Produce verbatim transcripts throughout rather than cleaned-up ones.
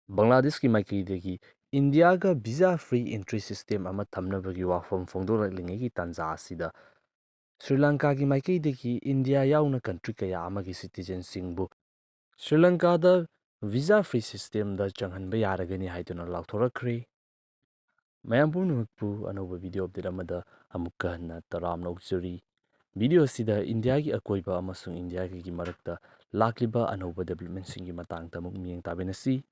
ꯕꯪꯒ꯭ꯂꯥꯗꯦꯁꯀꯤ ꯃꯥꯏꯀꯩꯗꯒꯤ ꯏꯟꯗꯤꯌꯥꯒ visa free entry system ꯑꯃ ꯊꯝꯅꯕꯒꯤ ꯋꯥꯐꯝ ꯐꯣꯡꯗꯣꯔꯛꯂꯤꯉꯩꯒꯤ ꯇꯥꯟꯖꯥ ꯑꯁꯤꯗ, ꯁ꯭ꯔꯤ ꯂꯪꯀꯥꯒꯤ ꯃꯥꯏꯀꯩꯗꯒꯤ ꯏꯟꯗꯤꯌꯥ ꯌꯥꯎꯅ country ꯀꯌꯥ ꯑꯃꯒꯤ citizenꯁꯤꯡꯕꯨ ꯁ꯭ꯔꯤ ꯂꯪꯀꯥꯗ visa free systemꯗ ꯆꯪꯍꯟꯕ ꯌꯥꯔꯒꯅꯤ ꯍꯥꯏꯗꯨꯅ ꯂꯥꯎꯊꯣꯔꯛꯈ꯭ꯔꯦ꯫ ꯃꯌꯥꯝ ꯄꯨꯝꯅꯃꯛꯄꯨ ꯑꯅꯧꯕ video update ꯑꯃꯗ ꯑꯃꯨꯛꯀ ꯍꯟꯅ ꯇꯔꯥꯝꯅ ꯑꯣꯛꯆꯔꯤ꯫ Video ꯑꯁꯤꯗ ꯏꯟꯗꯤꯌꯥꯒꯤ ꯑꯀꯣꯏꯕ ꯑꯃꯁꯨꯡ ꯏꯟꯗꯤꯌꯥꯒꯤ ꯃꯔꯛꯇ ꯂꯥꯛꯂꯤꯕ ꯑꯅꯧꯕ developmentꯁꯤꯡꯒꯤ ꯃꯇꯥꯡꯗ ꯑꯃꯨꯛ ꯃꯤꯠꯌꯦꯡ ꯇꯥꯃꯤꯟꯅꯁꯤ꯫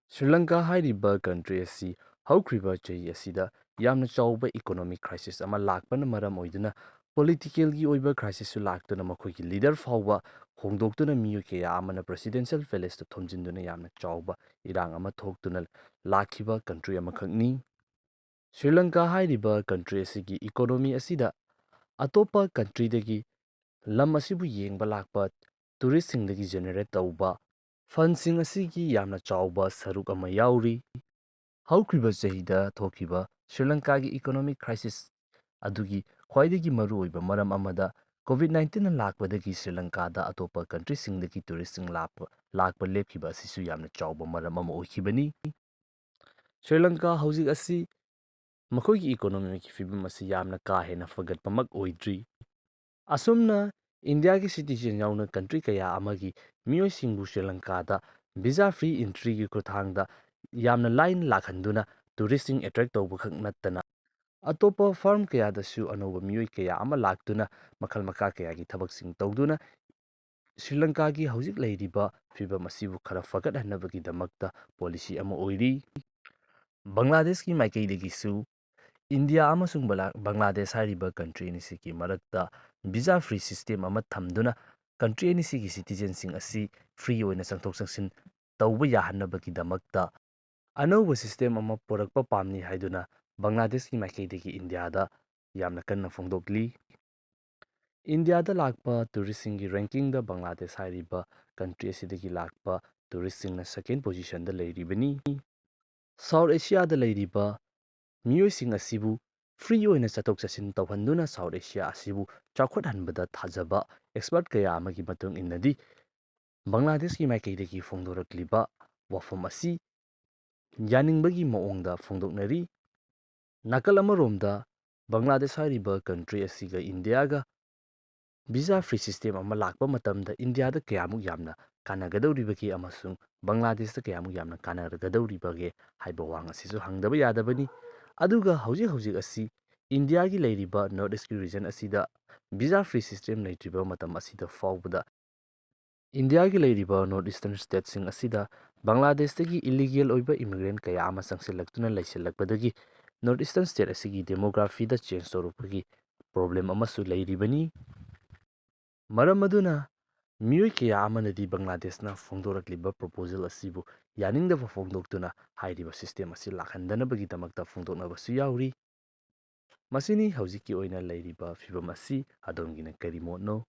ꯁ꯭ꯔꯤ ꯂꯪꯀꯥ ꯍꯥꯏꯔꯤꯕ country ꯑꯁꯤ ꯍꯧꯈ꯭ꯔꯤꯕ ꯆꯍꯤ ꯑꯁꯤꯗ ꯌꯥꯝꯅ ꯆꯥꯎꯕ economic crisis ꯑꯃ ꯂꯥꯛꯄꯅ ꯃꯔꯝ ꯑꯣꯏꯗꯨꯅ, politicalꯒꯤ ꯑꯣꯏꯕ crisisꯁꯨ ꯂꯥꯛꯇꯨꯅ ꯃꯈꯣꯏꯒꯤ leader ꯐꯥꯎꯕ ꯍꯣꯡꯗꯣꯛꯇꯨꯅ ꯃꯤꯑꯣꯏ ꯀꯌꯥ ꯑꯃꯅ presidential palaceꯇ ꯊꯣꯝꯖꯤꯟꯗꯨꯅ ꯌꯥꯝꯅ ꯆꯥꯎꯕ ꯏꯔꯥꯡ ꯑꯃ ꯊꯣꯛꯇꯨꯅ ꯂꯥꯛꯈꯤꯕ country ꯑꯃꯈꯛꯅꯤ꯫ ꯁ꯭ꯔꯤ ꯂꯪꯀꯥ ꯍꯥꯏꯔꯤꯕ country ꯑꯁꯤꯒꯤ economy ꯑꯁꯤꯗ ꯑꯇꯣꯞꯄ countryꯗꯒꯤ ꯂꯝ ꯑꯁꯤꯕꯨ ꯌꯦꯡꯕ ꯂꯥꯛꯄ touristꯁꯤꯡꯗꯒꯤ generate ꯇꯧꯕ fundꯁꯤꯡ ꯑꯁꯤꯒꯤ ꯌꯥꯝꯅ ꯆꯥꯎꯕ ꯁꯔꯨꯛ ꯑꯃ ꯌꯥꯎꯔꯤ꯫ ꯍꯧꯈꯤꯕ ꯆꯍꯤꯗ ꯊꯣꯛꯈꯤꯕ ꯁ꯭ꯔꯤ ꯂꯪꯀꯥꯒꯤ economic crisis ꯑꯗꯨꯒꯤ ꯈ꯭ꯋꯥꯏꯗꯒꯤ ꯃꯔꯨꯑꯣꯏꯕ ꯃꯔꯝ ꯑꯃꯗ COVID nineteenꯅ ꯂꯥꯛꯄꯗꯒꯤ ꯁ꯭ꯔꯤ ꯂꯪꯀꯥꯗ ꯑꯇꯣꯞꯄ countryꯁꯤꯡꯗꯒꯤ touristꯁꯤꯡ ꯂꯥꯛꯄ, ꯂꯥꯛꯄ ꯂꯦꯞꯈꯤꯕ ꯑꯁꯤꯁꯨ ꯌꯥꯝꯅ ꯆꯥꯎꯕ ꯃꯔꯝ ꯑꯃ ꯑꯣꯏꯈꯤꯕꯅꯤ꯫ ꯁ꯭ꯔꯤ ꯂꯪꯀꯥ ꯍꯧꯖꯤꯛ ꯑꯁꯤ ꯃꯈꯣꯏꯒꯤ economyꯒꯤ ꯐꯤꯕꯝ ꯑꯁꯤ ꯌꯥꯝꯅ ꯀꯥ ꯍꯦꯟꯅ ꯐꯒꯠꯄꯃꯛ ꯑꯣꯏꯗ꯭ꯔꯤ꯫ ꯑꯁꯨꯝꯅ ꯏꯟꯗꯤꯌꯥꯒꯤ citizen ꯌꯥꯎꯅ country ꯀꯌꯥ ꯑꯃꯒꯤ ꯃꯤꯑꯣꯏꯁꯤꯡꯕꯨ ꯁ꯭ꯔꯤ ꯂꯪꯀꯥꯗ visa free entryꯒꯤ ꯈꯨꯠꯊꯥꯡꯗ ꯌꯥꯝꯅ ꯂꯥꯏꯅ ꯂꯥꯛꯍꯟꯗꯨꯅ touristꯁꯤꯡ attract ꯇꯧꯕꯈꯛ ꯅꯠꯇꯅ, ꯑꯇꯣꯞꯄ ꯐꯔꯝ ꯀꯌꯥꯗꯁꯨ ꯑꯅꯧꯕ ꯃꯤꯑꯣꯏ ꯀꯌꯥ ꯑꯃ ꯂꯥꯛꯇꯨꯅ ꯃꯈꯜ ꯃꯈꯥ ꯀꯌꯥꯒꯤ ꯊꯕꯛꯁꯤꯡ ꯇꯧꯗꯨꯅ ꯁ꯭ꯔꯤ ꯂꯪꯀꯥꯒꯤ ꯍꯧꯖꯤꯛ ꯂꯩꯔꯤꯕ ꯐꯤꯕꯝ ꯑꯁꯤꯕꯨ ꯈꯔ ꯐꯒꯠꯍꯟꯅꯕꯒꯤꯗꯃꯛꯇ policy ꯑꯃ ꯑꯣꯏꯔꯤ꯫ ꯕꯪꯒ꯭ꯂꯥꯗꯦꯁꯀꯤ ꯃꯥꯏꯀꯩꯗꯒꯤꯁꯨ ꯏꯟꯗꯤꯌꯥ ꯑꯃꯁꯨꯡ ꯕꯂꯥ-, ꯕꯪꯒ꯭ꯂꯥꯗꯦꯁ ꯍꯥꯏꯔꯤꯕ country ꯑꯅꯤꯁꯤꯒꯤ ꯃꯔꯛꯇ visa free system ꯑꯃ ꯊꯝꯗꯨꯅ country ꯑꯅꯤꯁꯤꯒꯤ citizenꯁꯤꯡ ꯑꯁꯤ free ꯑꯣꯏꯅ ꯆꯪꯊꯣꯛ ꯆꯪꯁꯤꯟ ꯇꯧꯕ ꯌꯥꯍꯟꯅꯕꯒꯤꯗꯃꯛꯇ ꯑꯅꯧꯕ system ꯑꯃ ꯄꯨꯔꯛꯄ ꯄꯥꯝꯃꯤ ꯍꯥꯏꯗꯨꯅ ꯕꯪꯒ꯭ꯂꯥꯗꯦꯁꯀꯤ ꯃꯥꯏꯀꯩꯗꯒꯤ ꯏꯟꯗꯤꯌꯥꯗ ꯌꯥꯝꯅ ꯀꯟꯅ ꯐꯣꯡꯗꯣꯛꯂꯤ꯫ ꯏꯟꯗꯤꯌꯥꯗ ꯂꯥꯛꯄ touristꯁꯤꯡꯒꯤ rankingꯗ ꯕꯪꯒ꯭ꯂꯥꯗꯦꯁ ꯍꯥꯏꯔꯤꯕ country ꯑꯁꯤꯗꯒꯤ ꯂꯥꯛꯄ touristꯁꯤꯡꯅ second positionꯗ ꯂꯩꯔꯤꯕꯅꯤ꯫ South Asiaꯗ ꯂꯩꯔꯤꯕ ꯃꯤꯑꯣꯏꯁꯤꯡ ꯑꯁꯤꯕꯨ free ꯑꯣꯏꯅ ꯆꯠꯊꯣꯛ ꯆꯠꯁꯤꯟ ꯇꯧꯍꯟꯗꯨꯅ South Asia ꯑꯁꯤꯕꯨ ꯆꯥꯎꯈꯠꯍꯟꯕꯗ ꯊꯥꯖꯕ expert ꯀꯌꯥ ꯑꯃꯒꯤ ꯃꯇꯨꯡ ꯏꯟꯅꯗꯤ, ꯕꯪꯒ꯭ꯂꯥꯗꯦꯁꯀꯤ ꯃꯥꯏꯀꯩꯗꯒꯤ ꯐꯣꯡꯗꯣꯔꯛꯂꯤꯕ ꯋꯥꯐꯝ ꯑꯁꯤ ꯌꯥꯅꯤꯡꯕꯒꯤ ꯃꯑꯣꯡꯗ ꯐꯣꯡꯗꯣꯛꯅꯔꯤ꯫ ꯅꯥꯀꯜ ꯑꯃꯔꯣꯝꯗ ꯕꯪꯒ꯭ꯂꯥꯗꯦꯁ ꯍꯥꯏꯔꯤꯕ country ꯑꯁꯤꯒ ꯏꯟꯗꯤꯌꯥꯒ visa free system ꯑꯃ ꯂꯥꯛꯄ ꯃꯇꯝꯗ ꯏꯟꯗꯤꯌꯥꯗ ꯀꯌꯥꯃꯨꯛ ꯌꯥꯝꯅ ꯀꯥꯟꯅꯒꯗꯧꯔꯤꯕꯒꯦ ꯑꯃꯁꯨꯡ ꯕꯪꯒ꯭ꯂꯥꯗꯦꯁꯇ ꯀꯌꯥꯃꯨꯛ ꯌꯥꯝꯅ ꯀꯥꯟꯅꯒꯗꯧꯔꯤꯕꯒꯦ ꯍꯥꯏꯕ ꯋꯥꯍꯪ ꯑꯁꯤꯁꯨ ꯍꯪꯗꯕ ꯌꯥꯗꯕꯅꯤ꯫ ꯑꯗꯨꯒ ꯍꯧꯖꯤꯛ ꯍꯧꯖꯤꯛ ꯑꯁꯤ ꯏꯟꯗꯤꯌꯥꯒꯤ ꯂꯩꯔꯤꯕ North Eastꯀꯤ region ꯑꯁꯤꯗ visa free system ꯂꯩꯇ꯭ꯔꯤꯕ ꯃꯇꯝ ꯑꯁꯤꯗ ꯐꯥꯎꯕꯗ ꯏꯟꯗꯤꯌꯥꯒꯤ ꯂꯩꯔꯤꯕ North Eastern stateꯁꯤꯡ ꯑꯁꯤꯗ ꯕꯪꯒ꯭ꯂꯥꯗꯦꯁꯇꯒꯤ illegal ꯑꯣꯏꯕ immigrant ꯀꯌꯥ ꯑꯃ ꯆꯪꯁꯤꯜꯂꯛꯇꯨꯅ ꯂꯩꯁꯤꯜꯂꯛꯄꯗꯒꯤ North Eastern state ꯑꯁꯤꯒꯤ demographyꯗ change ꯇꯧꯔꯛꯄꯒꯤ problem ꯑꯃꯁꯨ ꯂꯩꯔꯤꯕꯅꯤ꯫ ꯃꯔꯝ ꯑꯗꯨꯅ ꯃꯤꯑꯣꯏ ꯀꯌꯥ ꯑꯃꯅꯗꯤ ꯕꯪꯒ꯭ꯂꯥꯗꯦꯁꯅ ꯐꯣꯡꯗꯣꯔꯛꯂꯤꯕ proposal ꯑꯁꯤꯕꯨ ꯌꯥꯅꯤꯡꯗꯕ ꯐꯣꯡꯗꯣꯛꯇꯨꯅ ꯍꯥꯏꯔꯤꯕ system ꯑꯁꯤ ꯂꯥꯛꯍꯟꯗꯅꯕꯒꯤꯗꯃꯛꯇ ꯐꯣꯡꯗꯣꯛꯅꯕꯁꯨ ꯌꯥꯎꯔꯤ꯫ ꯃꯁꯤꯅꯤ ꯍꯧꯖꯤꯛꯀꯤ ꯑꯣꯏꯅ ꯂꯩꯔꯤꯕ ꯐꯤꯕꯝ ꯑꯁꯤ꯫ ꯑꯗꯣꯝꯒꯤꯅ ꯀꯔꯤ ꯃꯣꯠꯅꯣ?